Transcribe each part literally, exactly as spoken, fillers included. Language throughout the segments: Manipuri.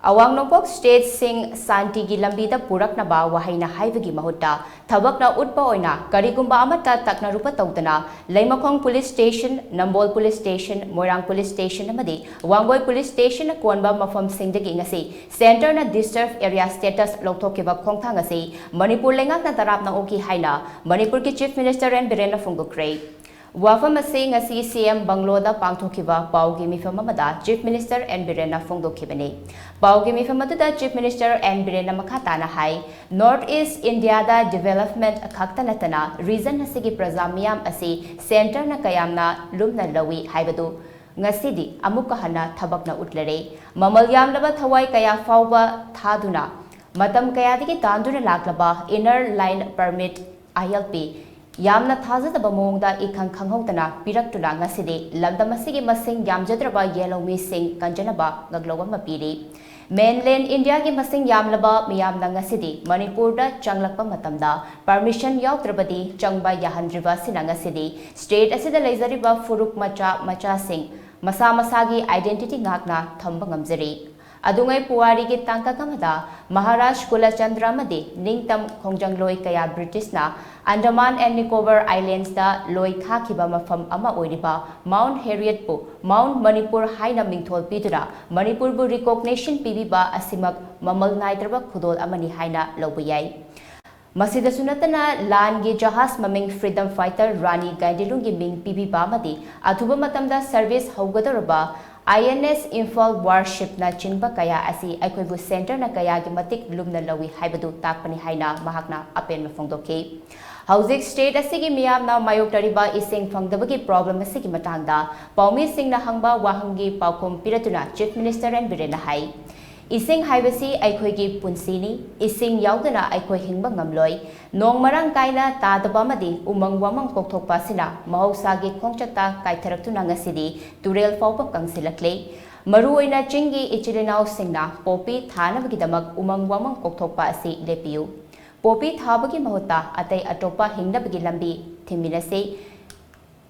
ꯑꯋꯥꯡ ꯅꯣꯡꯄꯣꯛ ꯁ꯭ꯇꯦꯠꯁꯤꯡ ꯁꯥꯟꯇꯤꯒꯤ ꯂꯝꯕꯤꯗ ꯄꯨꯔꯛꯅꯕ ꯋꯥꯍꯩꯅ ꯍꯥꯏꯕꯒꯤ ꯃꯍꯨꯠꯇ ꯊꯕꯛꯅ ꯎꯠꯄ ꯑꯣꯏꯅ ꯀꯔꯤꯒꯨꯝꯕ ꯑꯃꯠꯇ ꯇꯛꯅꯔꯨꯕ ꯇꯧꯗꯅ ꯂꯩꯃꯈꯣꯡ ꯄꯨꯂꯤꯁ ꯁ꯭ꯇꯦꯁꯟ, ꯅꯝꯕꯣꯜ ꯄꯨꯂꯤꯁ ꯁ꯭ꯇꯦꯁꯟ, ꯃꯣꯏꯔꯥꯡ ꯄꯨꯂꯤꯁ ꯁ꯭ꯇꯦꯁꯟ ꯑꯃꯗꯤ ꯋꯥꯡꯒꯣꯏ ꯄꯨꯂꯤꯁ ꯁ꯭ꯇꯦꯁꯟꯅ ꯀꯣꯟꯕ ꯃꯐꯝꯁꯤꯡꯗꯒꯤ ꯉꯁꯤ ꯁꯦꯟꯇꯔꯅ ꯗꯤꯁꯇꯔꯕ ꯑꯦꯔꯤꯌꯥ ꯁ꯭ꯇꯦꯇꯁ ꯂꯧꯊꯣꯛꯈꯤꯕ ꯈꯣꯡꯊꯥꯡ ꯑꯁꯤ ꯃꯅꯤꯄꯨꯔ ꯂꯩꯉꯥꯛꯅ ꯇꯔꯥꯝꯅ ꯑꯣꯛꯈꯤ ꯍꯥꯏꯅ ꯃꯅꯤꯄꯨꯔꯒꯤ ꯆꯤꯐ ꯃꯤꯅꯤꯁꯇꯔ ꯑꯦꯟ ꯕꯤꯔꯦꯟꯅ ꯐꯣꯡꯗꯣꯛꯈ꯭ꯔꯦ꯫ ꯋꯥꯐꯝ ꯑꯁꯤ ꯉꯁꯤ ꯁꯤ ꯑꯦꯝ ꯕꯪꯂꯣꯗ ꯄꯥꯡꯊꯣꯛꯈꯤꯕ ꯄꯥꯎꯒꯤ ꯃꯤꯐꯝ ꯑꯃꯗ ꯆꯤꯐ ꯃꯤꯅꯤꯁꯇꯔ ꯑꯦꯟ ꯕꯤꯔꯦꯟꯅ ꯐꯣꯡꯗꯣꯛꯈꯤꯕꯅꯤ꯫ ꯄꯥꯎꯒꯤ ꯃꯤꯐꯝ ꯑꯗꯨꯗ ꯆꯤꯐ ꯃꯤꯅꯤꯁꯇꯔ ꯑꯦꯟ ꯕꯤꯔꯦꯟꯅ ꯃꯈꯥ ꯇꯥꯅ ꯍꯥꯏ, ꯅꯣꯔꯠ ꯏꯁ ꯏꯟꯗꯤꯌꯥꯗ ꯗꯤꯚꯦꯂꯞꯃꯦꯟꯠ ꯈꯛꯇ ꯅꯠꯇꯅ ꯔꯤꯖꯟ ꯑꯁꯤꯒꯤ ꯄ꯭ꯔꯖꯥ ꯃꯤꯌꯥꯝ ꯑꯁꯤ ꯁꯦꯟꯇꯔꯅ ꯀꯌꯥꯝꯅ ꯂꯨꯝꯅ ꯂꯧꯏ ꯍꯥꯏꯕꯗꯨ ꯉꯁꯤꯗꯤ ꯑꯃꯨꯛꯀ ꯍꯟꯅ ꯊꯕꯛꯅ ꯎꯠꯂꯔꯦ꯫ ꯃꯃꯜ ꯌꯥꯝꯂꯕ ꯊꯋꯥꯏ ꯀꯌꯥ ꯐꯥꯎꯕ ꯊꯥꯗꯨꯅ ꯃꯇꯝ ꯀꯌꯥꯗꯒꯤ ꯇꯥꯟꯗꯨꯅ ꯂꯥꯛꯂꯕ ꯏꯟꯅꯔ ꯂꯥꯏꯟ ꯄꯔꯃꯤꯠ, ꯑꯥꯏ ꯑꯦꯜ ꯄꯤ, ꯌꯥꯝꯅ ꯊꯥꯖꯗꯕ ꯃꯑꯣꯡꯗ ꯏꯈꯪ ꯈꯪꯍꯧꯗꯅ ꯄꯤꯔꯛꯇꯨꯅ ꯉꯁꯤꯗꯤ ꯂꯝꯗꯝ ꯑꯁꯤꯒꯤ ꯃꯁꯤꯡ ꯌꯥꯝꯖꯗ꯭ꯔꯕ ꯌꯦꯜꯍꯧꯃꯤꯁꯤꯡ ꯀꯟꯖꯅꯕ ꯉꯛꯂꯧ ꯑꯃ ꯄꯤꯔꯤ꯫ ꯃꯦꯟꯂꯦꯟ ꯏꯟꯗꯤꯌꯥꯒꯤ ꯃꯁꯤꯡ ꯌꯥꯝꯂꯕ ꯃꯤꯌꯥꯝꯅ ꯉꯁꯤꯗꯤ ꯃꯅꯤꯄꯨꯔꯗ ꯆꯪꯂꯛꯄ ꯃꯇꯝꯗ ꯄꯔꯃꯤꯁꯟ ꯌꯥꯎꯗ꯭ꯔꯕꯗꯤ ꯆꯪꯕ ꯌꯥꯍꯟꯗ꯭ꯔꯤꯕ ꯑꯁꯤꯅ ꯉꯁꯤꯗꯤ ꯁ꯭ꯇꯦꯠ ꯑꯁꯤꯗ ꯂꯩꯖꯔꯤꯕ ꯐꯨꯔꯨꯞ ꯃꯆꯥ ꯃꯆꯥꯁꯤꯡ ꯃꯁꯥ ꯃꯁꯥꯒꯤ ꯑꯥꯏꯗꯦꯟꯇꯤꯇꯤ ꯉꯥꯛꯅ ꯊꯝꯕ ꯉꯝꯖꯔꯤ꯫ ꯑꯗꯨꯉꯩ ꯄꯨꯋꯥꯔꯤꯒꯤ ꯇꯥꯡꯀꯛ ꯑꯃꯗ ꯃꯍꯥꯔꯥꯖ ꯀꯨꯂꯆꯟꯗ꯭ꯔ ꯑꯃꯗꯤ ꯅꯤꯡꯇꯝ ꯈꯣꯡꯖꯪꯂꯣꯏ ꯀꯌꯥ ꯕ꯭ꯔꯤꯇꯤꯁꯅ ꯑꯟꯗꯃꯥꯟ ꯑꯦꯟ ꯅꯤꯀꯣꯕꯔ ꯑꯥꯏꯂꯦꯟꯁꯇ ꯂꯣꯏ ꯊꯥꯈꯤꯕ ꯃꯐꯝ ꯑꯃ ꯑꯣꯏꯔꯤꯕ ꯃꯥꯎꯟꯠ ꯍꯦꯔꯤꯌꯠꯄꯨ ꯃꯥꯎꯟꯠ ꯃꯅꯤꯄꯨꯔ ꯍꯥꯏꯅ ꯃꯤꯡꯊꯣꯜ ꯄꯤꯗꯨꯅ ꯃꯅꯤꯄꯨꯔꯕꯨ ꯔꯤꯀꯣꯒꯅꯤꯁꯟ ꯄꯤꯕꯤꯕ ꯑꯁꯤꯃꯛ ꯃꯃꯜ ꯅꯥꯏꯗ꯭ꯔꯕ ꯈꯨꯗꯣꯜ ꯑꯃꯅꯤ ꯍꯥꯏꯅ ꯂꯧꯕ ꯌꯥꯏ꯫ ꯃꯁꯤꯗꯁꯨ ꯅꯠꯇꯅ ꯂꯥꯟꯒꯤ ꯖꯍꯥꯖ ꯃꯃꯤꯡ ꯐ꯭ꯔꯤꯗꯝ ꯐꯥꯏꯇꯔ ꯔꯥꯅꯤ ꯒꯥꯏꯗꯤꯂꯨꯡꯒꯤ ꯃꯤꯡ ꯄꯤꯕꯤꯕ ꯑꯃꯗꯤ ꯑꯊꯨꯕ ꯃꯇꯝꯗ ꯁꯔꯚꯤꯁ ꯍꯧꯒꯗꯧꯔꯕ ꯑꯥꯏ ꯑꯦꯟ ꯑꯦꯁ ꯏꯝꯐꯥꯜ ꯋꯥꯔꯁꯤꯞꯅꯆꯤꯡꯕ ꯀꯌꯥ ꯑꯁꯤ ꯑꯩꯈꯣꯏꯕꯨ ꯁꯦꯟꯇꯔꯅ ꯀꯌꯥꯒꯤ ꯃꯇꯤꯛ ꯂꯨꯝꯅ ꯂꯧꯏ ꯍꯥꯏꯕꯗꯨ ꯇꯥꯛꯄꯅꯤ ꯍꯥꯏꯅ ꯃꯍꯥꯛꯅ ꯑꯄꯦꯟꯕ ꯐꯣꯡꯗꯣꯛꯈꯤ꯫ ꯍꯧꯖꯤꯛ ꯁ꯭ꯇꯦꯠ ꯑꯁꯤꯒꯤ ꯃꯤꯌꯥꯝꯅ ꯃꯥꯌꯣꯛꯅꯔꯤꯕ ꯏꯁꯤꯡ ꯐꯪꯗꯕꯒꯤ ꯄ꯭ꯔꯣꯕ꯭ꯂꯦꯝ ꯑꯁꯤꯒꯤ ꯃꯇꯥꯡꯗ ꯄꯥꯎꯃꯤꯁꯤꯡꯅ ꯍꯪꯕ ꯋꯥꯍꯪꯒꯤ ꯄꯥꯎꯈꯨꯝ ꯄꯤꯔꯗꯨꯅ ꯆꯤꯐ ꯃꯤꯅꯤꯁꯇꯔ ꯑꯦꯟ ꯕꯤꯔꯦꯟꯅ ꯍꯥꯏ, ꯏꯁꯤꯡ ꯍꯥꯏꯕꯁꯤ ꯑꯩꯈꯣꯏꯒꯤ ꯄꯨꯟꯁꯤꯅꯤ꯫ ꯏꯁꯤꯡ ꯌꯥꯎꯗꯅ ꯑꯩꯈꯣꯏ ꯍꯤꯡꯕ ꯉꯝꯂꯣꯏ꯫ ꯅꯣꯡ ꯃꯔꯥꯡ ꯀꯥꯏꯅ ꯇꯥꯗꯕ ꯑꯃꯗꯤ ꯎꯃꯪ ꯋꯥꯃꯪ ꯀꯣꯛꯊꯣꯛꯄ ꯑꯁꯤꯅ ꯃꯍꯧꯁꯥꯒꯤ ꯈꯣꯡꯆꯠꯇ ꯀꯥꯏꯊꯔꯛꯇꯨꯅ ꯉꯁꯤꯗꯤ ꯇꯨꯔꯦꯜ ꯐꯥꯎꯕ ꯀꯪꯁꯤꯜꯂꯛꯂꯦ꯫ ꯃꯔꯨꯑꯣꯏꯅ ꯆꯤꯡꯒꯤ ꯏꯆꯤꯜ ꯏꯅꯥꯎꯁꯤꯡꯅ ꯄꯣꯄꯤ ꯊꯥꯅꯕꯒꯤꯗꯃꯛ ꯎꯃꯪ ꯋꯥꯃꯪ ꯀꯣꯛꯊꯣꯛꯄ ꯑꯁꯤ ꯂꯦꯞꯄꯤꯌꯨ꯫ ꯄꯣꯄꯤ ꯊꯥꯕꯒꯤ ꯃꯍꯨꯠꯇ ꯑꯇꯩ ꯑꯇꯣꯞꯄ ꯍꯤꯡꯅꯕꯒꯤ ꯂꯝꯕꯤ ꯊꯤꯃꯤꯟꯅꯁꯤ꯫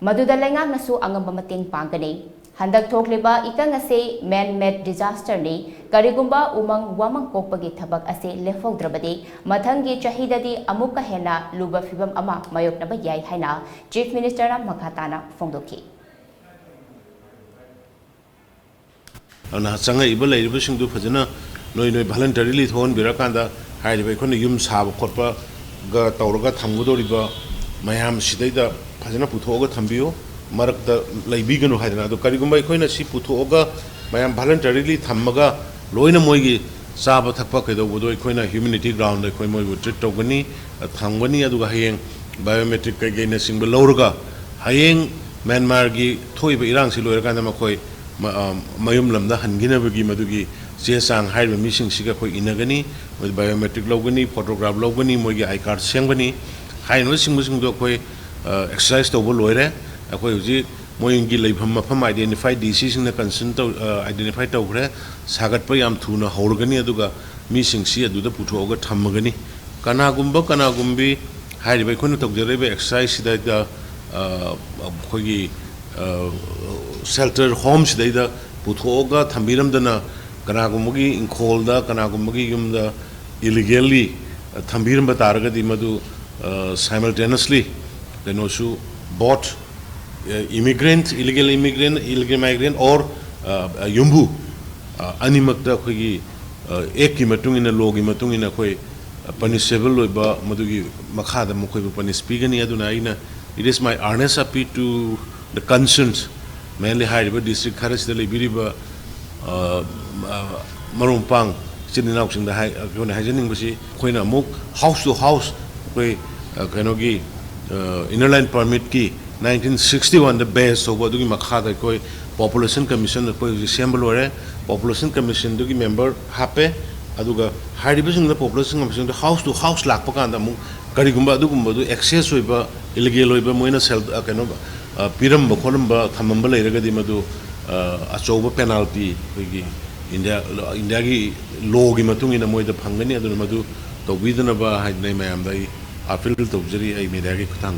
ꯃꯗꯨꯗ ꯂꯩꯉꯥꯛꯅꯁꯨ ꯑꯉꯝꯕ ꯃꯇꯦꯡ ꯄꯥꯡꯒꯅꯤ꯫ ꯍꯟꯗꯛ ꯊꯣꯛꯂꯤꯕ ꯏꯀꯪ ꯑꯁꯤ man-made disasterꯅꯤ꯫ ꯀꯔꯤꯒꯨꯝꯕ ꯎꯃꯪ ꯋꯥꯃꯪ ꯀꯣꯛꯄꯒꯤ ꯊꯕꯛ ꯑꯁꯤ ꯂꯦꯞꯍꯧꯗ꯭ꯔꯕꯗꯤ, ꯃꯊꯪꯒꯤ ꯆꯍꯤꯗꯗꯤ ꯑꯃꯨꯛꯀ ꯍꯦꯟꯅ ꯂꯨꯕ ꯐꯤꯚꯝ ꯑꯃ ꯃꯥꯌꯣꯛꯅꯕ ꯌꯥꯏ ꯍꯥꯏꯅ Chief Ministerꯅ ꯃꯈꯥ ꯇꯥꯅ ꯐꯣꯡꯗꯣꯛꯈꯤ꯫ ꯑꯗꯨꯅ ꯆꯪꯉꯛꯏꯕ ꯂꯩꯔꯤꯕꯁꯤꯡꯗꯨ ꯐꯖꯅ ꯅꯣꯏ ꯅꯣꯏ voluntarily ꯊꯣꯛꯍꯟꯕꯤꯔꯀꯥꯟꯗ, ꯍꯥꯏꯔꯤꯕ ꯑꯩꯈꯣꯏꯅ ꯌꯨꯝ ꯁꯥꯕ ꯈꯣꯠꯄꯒ ꯇꯧꯔꯒ ꯊꯝꯒꯗꯧꯔꯤꯕ ꯃꯌꯥꯝ ꯁꯤꯗꯩꯗ ꯐꯖꯅ ꯄꯨꯊꯣꯛꯑꯒ ꯊꯝꯕꯤꯌꯨ, ꯃꯔꯛꯇ ꯂꯩꯕꯤꯒꯅꯨ ꯍꯥꯏꯗꯅ꯫ ꯑꯗꯣ ꯀꯔꯤꯒꯨꯝꯕ ꯑꯩꯈꯣꯏꯅ ꯁꯤ ꯄꯨꯊꯣꯛꯑꯒ ꯃꯌꯥꯝ voluntarily ꯊꯝꯃꯒ ꯂꯣꯏꯅ ꯃꯣꯏꯒꯤ ꯆꯥꯕ ꯊꯛꯄ ꯀꯩꯗꯧꯕꯗꯣ ꯑꯩꯈꯣꯏꯅ humanity groundꯗ ꯑꯩꯈꯣꯏ ꯃꯣꯏꯕꯨ treat ꯇꯧꯒꯅꯤ, ꯊꯝꯒꯅꯤ꯫ ꯑꯗꯨꯒ ꯍꯌꯦꯡ biometric ꯀꯩꯀꯩꯅꯆꯤꯡꯕ ꯂꯧꯔꯒ ꯍꯌꯦꯡ ꯃ꯭ꯌꯥꯟꯃꯥꯔꯒꯤ ꯊꯣꯛꯏꯕ ꯏꯔꯥꯡꯁꯤ ꯂꯣꯏꯔꯀꯥꯟꯗ ꯃꯈꯣꯏ ꯃ-, ꯑ, ꯃꯌꯨꯝ ꯂꯝꯗ ꯍꯟꯈꯤꯅꯕꯒꯤ ꯃꯗꯨꯒꯤ ꯆꯦ ꯆꯥꯡ ꯍꯥꯏꯔꯤꯕ ꯃꯤꯁꯤꯡꯁꯤꯒ ꯑꯩꯈꯣꯏ ꯏꯟꯅꯒꯅꯤ, ꯃꯣꯏ biometric ꯂꯧꯒꯅꯤ, photograph ꯂꯧꯒꯅꯤ, ꯃꯣꯏꯒꯤ I card ꯁꯦꯝꯒꯅꯤ ꯍꯥꯏꯔꯤꯕꯁꯤꯡꯕꯁꯤꯡꯗꯣ ꯑꯩꯈꯣꯏ, ꯑ, exercise ꯇꯧꯕ ꯂꯣꯏꯔꯦ꯫ ꯑꯩꯈꯣꯏ ꯍꯧꯖꯤꯛ ꯃꯣꯏꯒꯤ ꯂꯩꯐꯝ ꯃꯐꯝ identify, DCꯁꯤꯡꯅ consent ꯇꯧ-, ꯑ, identify ꯇꯧꯈ꯭ꯔꯦ꯫ ꯁꯥꯒꯠꯄ ꯌꯥꯝ ꯊꯨꯅ ꯍꯧꯔꯒꯅꯤ, ꯑꯗꯨꯒ ꯃꯤꯁꯤꯡꯁꯤ ꯑꯗꯨꯗ ꯄꯨꯊꯣꯛꯑꯒ ꯊꯝꯃꯒꯅꯤ꯫ ꯀꯅꯥꯒꯨꯝꯕ ꯀꯅꯥꯒꯨꯝꯕꯤ ꯍꯥꯏꯔꯤꯕ ꯑꯩꯈꯣꯏꯅ ꯇꯧꯖꯔꯤꯕ exerciseꯁꯤꯗꯩꯗ, ꯑ, ꯑꯩꯈꯣꯏꯒꯤ, ꯑ, shelter homeꯁꯤꯗꯩꯗ ꯄꯨꯊꯣꯛꯑꯒ ꯊꯝꯕꯤꯔꯝꯗꯅ, ꯀꯅꯥꯒꯨꯝꯕꯒꯤ ꯏꯪꯈꯣꯜꯗ, ꯀꯅꯥꯒꯨꯝꯕꯒꯤ ꯌꯨꯝꯗ illegally ꯊꯝꯕꯤꯔꯝꯕ ꯇꯥꯔꯒꯗꯤ, ꯃꯗꯨ, ꯑ, simultaneously ꯀꯩꯅꯣꯁꯨ, both, ꯑ, immigrant, illegal immigrant, illegal migrant or, ꯑ, ꯑ, ꯌꯨꯝꯕꯨ, ꯑ, ꯑꯅꯤꯃꯛꯇ ꯑꯩꯈꯣꯏꯒꯤ, ꯑ, actꯀꯤ ꯃꯇꯨꯡ ꯏꯟꯅ, lawꯒꯤ ꯃꯇꯨꯡ ꯏꯟꯅ ꯑꯩꯈꯣꯏ, ꯑ, punishable ꯑꯣꯏꯕ, ꯃꯗꯨꯒꯤ ꯃꯈꯥꯗ ꯃꯈꯣꯏꯕꯨ punish ꯄꯤꯒꯅꯤ꯫ ꯑꯗꯨꯅ ꯑꯩꯅ, it is my earnest appeal to the concerned, mainly ꯍꯥꯏꯔꯤꯕ district ꯈꯔꯁꯤꯗ ꯂꯩꯕꯤꯔꯤꯕ, ꯑ, ꯑ, ꯃꯔꯨꯞ ꯃꯄꯥꯡ ꯏꯆꯤꯟ ꯏꯅꯥꯎꯁꯤꯡꯗ ꯍꯥꯏ-, ꯑꯩꯈꯣꯏꯅ ꯍꯥꯏꯖꯅꯤꯡꯕꯁꯤ, ꯑꯩꯈꯣꯏꯅ ꯑꯃꯨꯛ house to house ꯑꯩꯈꯣꯏ, ꯑ, ꯀꯩꯅꯣꯒꯤ, ꯑ, inner line permitꯀꯤ nineteen sixty oneꯗ base ꯇꯧꯕ ꯑꯗꯨꯒꯤ ꯃꯈꯥꯗ ꯑꯩꯈꯣꯏ population commission ꯑꯩꯈꯣꯏ ꯍꯧꯖꯤꯛ ꯁꯦꯝꯕ ꯂꯣꯏꯔꯦ꯫ Population commissionꯗꯨꯒꯤ member ꯍꯥꯞꯄꯦ꯫ ꯑꯗꯨꯒ ꯍꯥꯏꯔꯤꯕꯁꯤꯡꯗ population commissionꯗ house to house ꯂꯥꯛꯄ ꯀꯥꯟꯗ ꯑꯃꯨꯛ ꯀꯔꯤꯒꯨꯝꯕ ꯑꯗꯨꯒꯨꯝꯕꯗꯨ excess ꯑꯣꯏꯕ, illegal ꯑꯣꯏꯕ, ꯃꯣꯏꯅ ꯁꯦꯜ, ꯑ, ꯀꯩꯅꯣ, ꯑ, ꯄꯤꯔꯝꯕ ꯈꯣꯠꯂꯝꯕ ꯊꯝꯃꯝꯕ ꯂꯩꯔꯒꯗꯤ ꯃꯗꯨ, ꯑ, ꯑꯆꯧꯕ penalty ꯑꯩꯈꯣꯏꯒꯤ ꯏꯟꯗꯤꯌꯥ, ꯏꯟꯗꯤꯌꯥꯒꯤ lawꯒꯤ ꯃꯇꯨꯡ ꯏꯟꯅ ꯃꯣꯏꯗ ꯐꯪꯒꯅꯤ꯫ ꯑꯗꯨꯅ ꯃꯗꯨ ꯇꯧꯕꯤꯗꯅꯕ ꯍꯥꯏꯗꯅ ꯑꯩ ꯃꯌꯥꯝꯗ ꯑꯩ appeal ꯇꯧꯖꯔꯤ, ꯑꯩ mediaꯒꯤ ꯈꯨꯠꯊꯥꯡꯗ꯫